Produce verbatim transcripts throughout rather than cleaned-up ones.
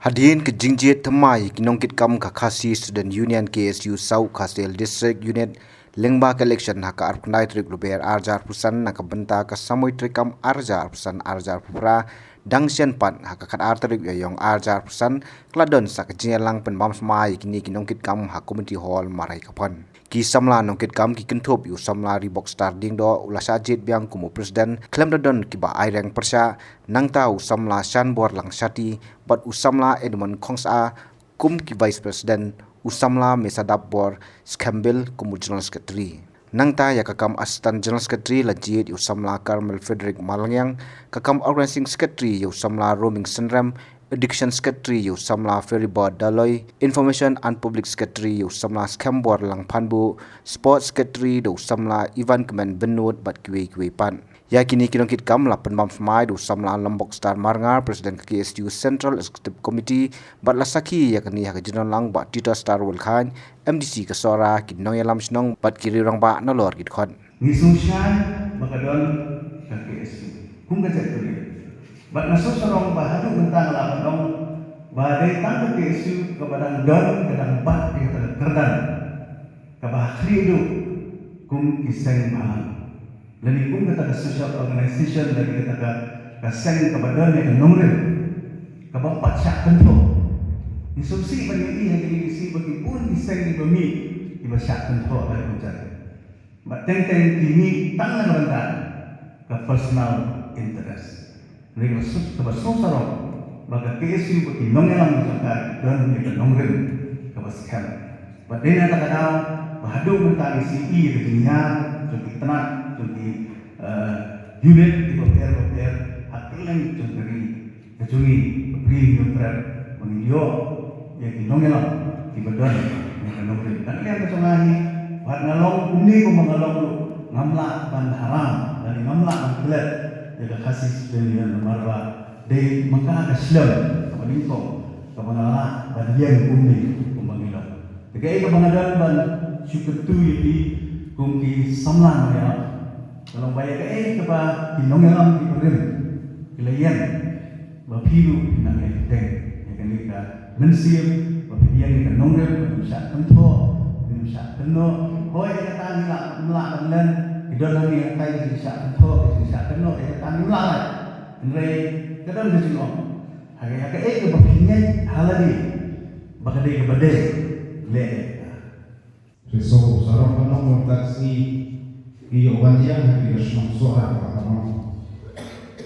Hadien ka jingjied thymmai ki nongkitkam ka Khasi Student Union K S U South Khasi Hills District Unit lyngba ka election ha ka arphew khyndai tarik Lber arhajar arphew san na ka bynta ka samoi treikam arhajar arphew san arhajar arphew phra, dang shen pat ha ka khatar tarik Ïaïong arhajar arphew san, ka la don sa ka jingïalang pynbam thymmai ïa kine ki nongkitkam ha Community Hall Maraikaphon. Ki samla nongkitkam ki kynthup ïa u samla Reebok Star Diengdoh, u la shah jied biang kum u president, khlem da don kiba ai reng pyrshah, nangta u samla Shanbor Langshati bad u samla Edmund Khongsah kum ki vice president, u samla Mesadapbor Skhembil kum u general secretary. Nangta ïa ka kam assistant general secretary la jied ïa u samla Carmel Frederick Malangyang, ka kam organizing secretary ïa u samla Roming Synrem, education secretary ïa u samla Ferrybird Dolloi, information and public secretary ïa u samla Skhembor Langphanbuh, sports secretary da u samla Ivankmen Bynnud bad kiwei kiwei pat. Ïa kine ki nongkitkam la pynbam thymmai da u samla Lombok Star Marngar, president ka K S U Central Executive Committee, bad la sakhi ïa kane ha ka jingdonlang Bah Titosstar Wulkhain, M D C ka Sohra, ki nongïalam shnong bad ki riew rangbah nalor ki dkhot. Ngi sngewsih ba ka don ka K S U kum ka jaitbynriew. Bad nga sngewsarong ba haduh mynta nga lah ban ong ba dei tang ka K S U kaba dang don, ka dang bat ïa kata ka kyrdan kaba ha khlieh duh kum ki seng bhalang, lane kum kata ka social organization, lane kata ka, ka seng kaba don ïa ka nongrim kaba pat shah kynthoh. Ngi sngewsih ban ïohi ha kine ki sngi ba ki bun ki seng kiba mih kiba shah kynthoh da ka jait. Bad teng teng ki mih tang na ka bynta ka personal interest. Hynrei kaba suk, kaba suk sarong ba ka K S U bad ki nongïalam jong ka ki don ïa ka nongrim kaba skhem. Bad dei na kata ka daw ba haduh mynta ngi sa ïohi ïa ka jingïar jong ki tnat, jong ki, eh, unit kiba pher bapher ha kylleng jong ka ri. Ka jong ngi ka Bri Hynñiewtrep ba ngi ïoh ïa ki nongïalam kiba don ïa ka nongrim. Ka liang ka jong nga hi, wat nga long kumne kumba nga long ruh, ngam lah ban haram lane ngam lah ban klet ïa ka Khasi Student Union namar ba dei ma ka ka shlem kaba nyngkong kaba nga lah ban ïeng kumne kumba ngi long. Te kaei kaba nga don ban shu kyntu ïa phi kum ki samla nongïalam, ka long ba ïa kaei kaba ki nongïalam kiba rim ki la ïeng, ba phi ruh phin nang ïa bteng ïa kane ka mynsiem ba phin ïeng ïa ka nongrim, ba phin shah kynthoh, phin shah kynnoh. Hooid, ïa kata ngi lah, ym lah ban len, ki don hangne hangtai ka jingshah kynthoh, ka jingshah kynnoh, ïa kata ngim lah lait. Hynrei ka don ka jingong, ha ka, ha kaei kaba phi ngeit ha lade ba ka dei kaba dei, leh ïa kata. Te sngewsarong ban ong ba mynta ka sngi ngi ïoh wan ïeng ha kane ka shnong Sohra kaba ka long,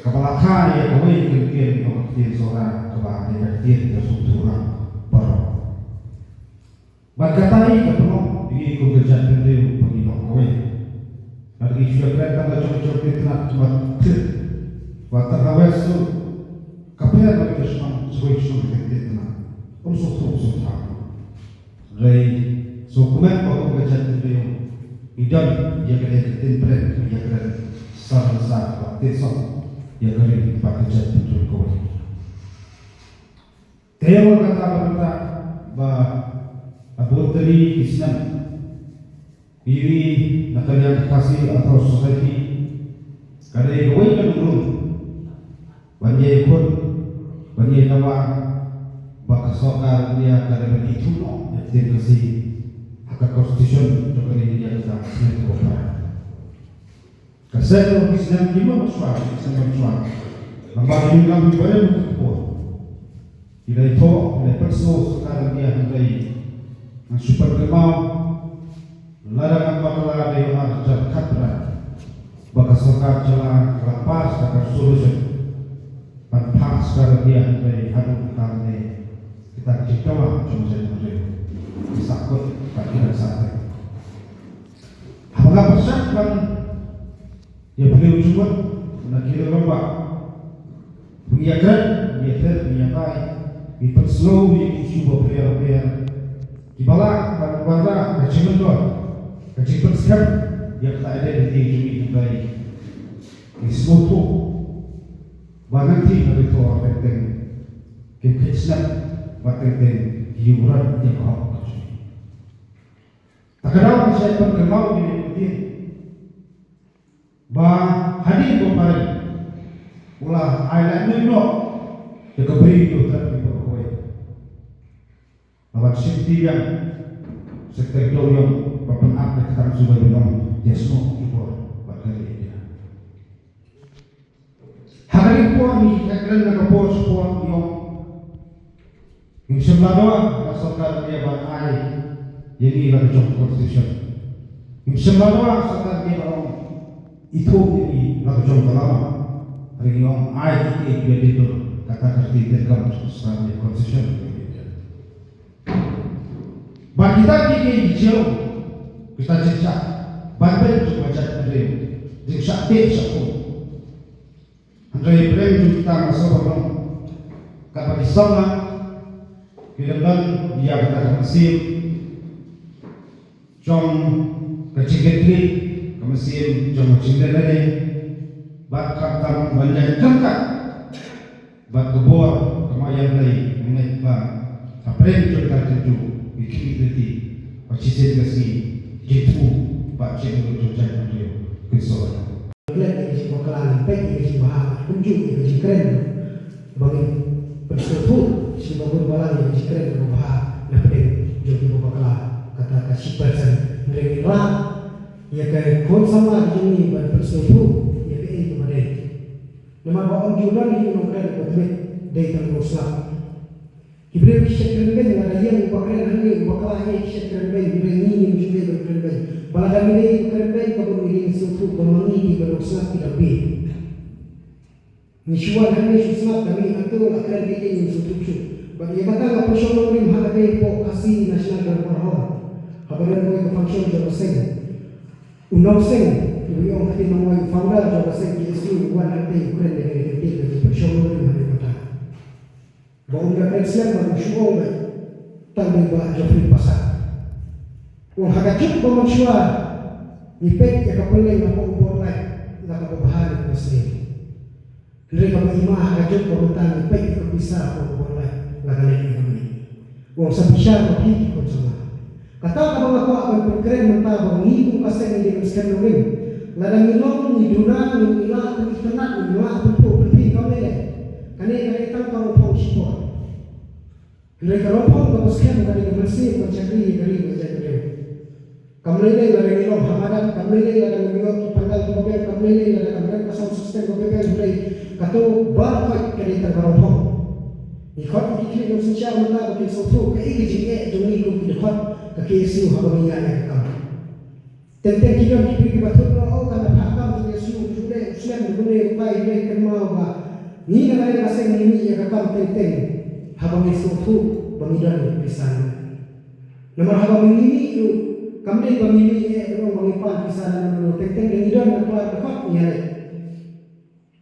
kaba la kha ïa kawei ka ktien, ka ktien Sohra kaba dei ka ktien ka sngewthuh lang baroh. Bad kata hi ka pynlong ïa ngi kum ka jaitbynriew ba ngi long kawei. Bad ngi shu ïakren tang ka jong ka jong ka tnat kaba tip, bad tang ha West ruh ka pher bad ka shnong, shnong ka ktien tnat. Ym sngewthuh sngewthuh. Hynrei sngewkmen ba kum ka jaitbynriew ngi don ïa kane ka ktien pyrshah, ïa kane ka sar sar ba ktien song ïa ka ri bad ka jaitbynriew kawei. Te ïa kata ka bynta ba ha bun tylli ki snem ïa ngi na ka liang ka Khasi Authors Society ka dei kawei ka nongrim ban ïakhun, ban ïadawa ba ka sorkar India ka dei ban ithuh noh ïa ka ktien Khasi ha ka constitution jong ka ri India ka dang snem kaba phra. Ka seng ruh ki snem ki mut shuwa, ki snem mut shuwa. Namar ki nongïalam kiba rim ha ka por ki la ïathoh, ki la pynsngew sorkar India hynrei ngan shu pynkynmaw. Lada ngan bakla da ïoh ar hajar khatphra ba ka sorkar jylla ka la pass da ka resolution ban pass ka India hynrei haduh mynta ne kita ki jingdawa jong ka jaitbynriew ki sahkut bad ki dang sah teng. Haba nga pyrshang ban ïa pynlong jingmut na ki rangbah, ngi ïakren, ngi ïather, ngi ïatai, ngi pynsngew ïa ki issue bapher bapher kiba lah ban wanrah ka jingmyntoi, ka jingpynskhem ïa ka identity jong ngi, hynrei ngi sngewthuh ba nangta ha ki por teng teng kim kit snem bad teng teng ki ïuhrat ïa ka hok ka jong ngi. Ta ka daw ngi shait pynkynmaw ïa kine ki ktien ba hadien ba u Phareng u la ai lehnoh ïa ka Bri Hynñiewtrep ki por kawei. Wan shim ti biang Secretary Toyong ba pynap da ka tang subai biang ïa sngewbha ki bor bad ka ri India. Ha ka ri por ngi ki kren na ka por sha por ngi ong ngim shym la dawa ba sorkar India ban ai ïa ngi la ka jong ka constitution. Ngim shym la dawa sorkar India ban ong ithuh ïa ngi la ka jong ka lama. Hynrei ngi ong ai ïa ngi ïa dei dur kata ka ktien treikam jong ka sorkar India, constitution. Bad kita ki ki jong kita jingshah ban beit jong ka jaitbynriew, jingshah teh shah pun. Hynrei pdeng jong kita nga sngewbha ban ong katba ki samla ki dang don ïa kata ka mynsiem jong ka jingkitkhlieh, ka mynsiem jong ka jingleh lade bad khamtam ban ïaid ryngkat bad ka bor ka Maw Ïaid Blei. Nga ngeit ba hapdeng jong ka jingthoh ki khmih lynti ba shisien ka sngi jingthoh ba jingthoh jong ka jingthoh. Khublei. Klet ïa ka jingbakla, ngin peit ïa ka jingbha, kumjuh ïa ka jingkren ba ngin pynsngewthuh sha ki babun balang ïa ka jingkren kaba bha na pdeng jong kiba bakla, kata ka shi percent. Hynrei ngin rah ïa ka khun samla ka jong ngi ban pynsngewthuh ïa kaei kaba dei. Namar ba ym ju don hi u nongkren uba tbit, dei tang u slap. Ki briew ki shet kren beiñ, lada ïeng uba kren hangne uba kla hi ki shet kren beiñ, hynrei ngi ngim ju dei ban kren beiñ. Ba lada ngi dei ban kren beiñ, ka bun ngi dei ban sngewthuh ba ma ngi ki ba dang sngap ki dang bieit. Ngi shu wan hangne shu sngap, da ngi hangto la kren kiei kiei ngim sngewthuh shuh. Bad ïa kata nga pynshong nongrim ha kata hapoh Khasi National Dorbar Hall. Haba don kawei ka function jong ka seng, u nongseng uba ong Kti Mangwai, u founder jong ka seng K S U, u wan hangtei u kren da kane ka kyntien, nga pynshong nongrim ha kata. Ba um da kren slem, ba um shu ong ba tang dei Bah Geoffrey Passah. U ong ha ka juk ba mynshuwa ngi peit ïa ka pylleng hapoh u bor light la kaba bha ne kaba sniew. Hynrei kaba ima ha ka juk ba mynta ngi peit ïa ka pisa hapoh u bor light la ka leh ïa ka miej. U ong sa bishar ma phi ki khun samla. Kata kaba nga kwah ban pynkren mynta ba ngi kum ka seng ngi dei ban skhem nongrim. Lada ngi long ngi duna, ngi lah pynitynnad, ngi lah pynphuh pynphi, kam lei lei. Kane ka dei tang ka rongphong shipor. Hynrei ka rongphong kaba skhem ka dei ka mynsiem ban shakri ïa ka ri bad ka jaitbynriew. Kam lei lei lada ngi long ha madan, kam lei lei lada ngi ïoh ki pandal kiba biang, kam lei lei lada kam don ka sound system kaba biang, hynrei kato baroh khoit ka dei tang ka rongphong. Ngi khot ïa ki khlieh nongsynshar mynta ba kin sngewthuh kaei ka jingeh jong ngi kum ki dkhot ka K S U haba ngi ïaid ïa ka kam. Teng teng ki don ki briew kiba thut noh, oh, kan da phah kam jong K S U, u ju leh u slem, u bun ne u tai, hynrei kynmaw ba ngi na ka liang ka seng ngi mih ïa ka kam teng teng haba ngi sngewthuh ba ngi don ïa ka pisa. Namar haba ngi mih ruh kam dei ba ngi mih eh ban ong ba ngi pan pisa na mano mano, teng teng da ngi don na klar dkhot ngi ïaleit.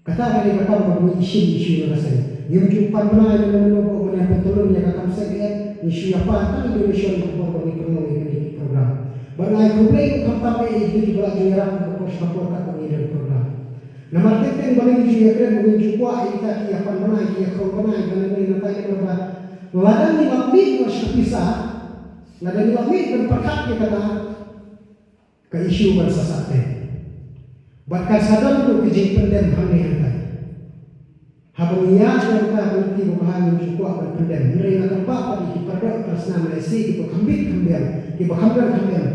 Kata ka dei ka kam kaba ngi ïashim ïashu na ka seng. Ngim ju pan bnai ïa mano mano ba u ban ïa pyntylun ïa ka kam seng eh, ngi shu ïa pan tang ïa donation na ka por ba ngi pynlong ïa kine ki program. Bad nga ai khublei ruh khamtam eh ïa kito kiba la ju ïarap na ka por sha ka por katba ngi don program. Namar teng teng ba ngim ju ïakren, ba ngim ju kwah ïa kita ki ïa pan bnai, ki ïa khrong bnai, ba lane na tai namar ba lada ngi lap mih noh sha ka pisa, lada ngi lap mih ban pyrkhat ïa kata, ka issue kan sa sah teng. Bad kan sa don ruh ka jingpyndem hangne hangtai. Haba ngi ïaid ïa kata ka lynti ba bha ngim ju kwah ban pyndem. Hynrei nga kyrpad pat ïa ki paradoh parasnam lehse kiba kham bit kham biang, kiba kham don kham em.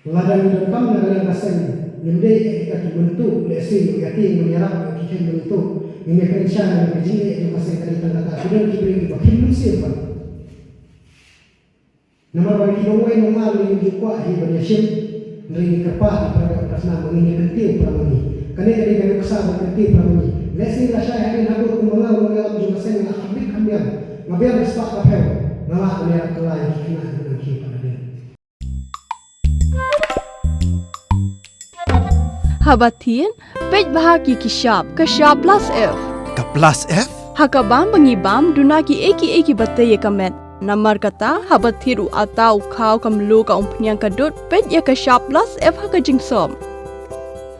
Lada ngi donkam na ka liang ka seng, ngim dei eh kita ki myntoi, lehse ïa ka tieng ban ïarap ïa ki kheiñ myntoi. Ngin ïa kren shai namar ka jingeh jong ka seng ka dei tang kata, ki don ki briew kiba khim mynsiem pat. Namar ba ki nongwei nongar ngi ju kwah hi ban ïashim, hynrei ngi kyrpad ïa ki para doh para snam ba ngin ïa kyntiew para ma ngi. Kane ka dei ka nuksa ban kyntiew para ma ngi. Lehse la shai hadien ha bor kumba nga u nongïalam jong ka seng nga kham bit kham biang. Nga biang ka spah ka phew. Nga lah ban ïarap kylla ïa ki khynnah jong ngi ki para dien. Haba thied, peit bha ki ki shap, ka shap plus F. Ka plus F? Ha ka bam ba ngi bam, duna kiei kiei kiba tei ïa ka met. Namar kata, haba thied u atta, u khaw, ka mluh, ka umphniang, ka dud, peit ïa ka shap plus F ha ka jingsop.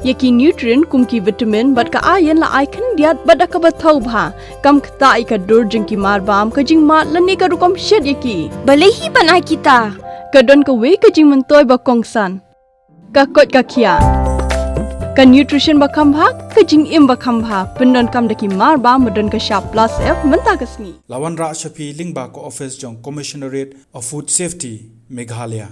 Ïa ki nutrient kum ki vitamin bad ka iron la ai khyndiat bad da kaba thaw bha. Kam ktah ïa ka dur jong ki marbam, ka jingmad lane ka rukom shet ïa ki. Balei hi ban ai kita? Ka don kawei ka jingmyntoi ba kongsan. Ka koit ka khiah. Ka nutrition ba kham bha, ka jingim ba kham bha, pyndonkam da ki mar ba, ba don ka shap plus F mynta ka sngi. La wanrah sha phi lyngba ka office jong Commissionerate of Food Safety, Meghalaya.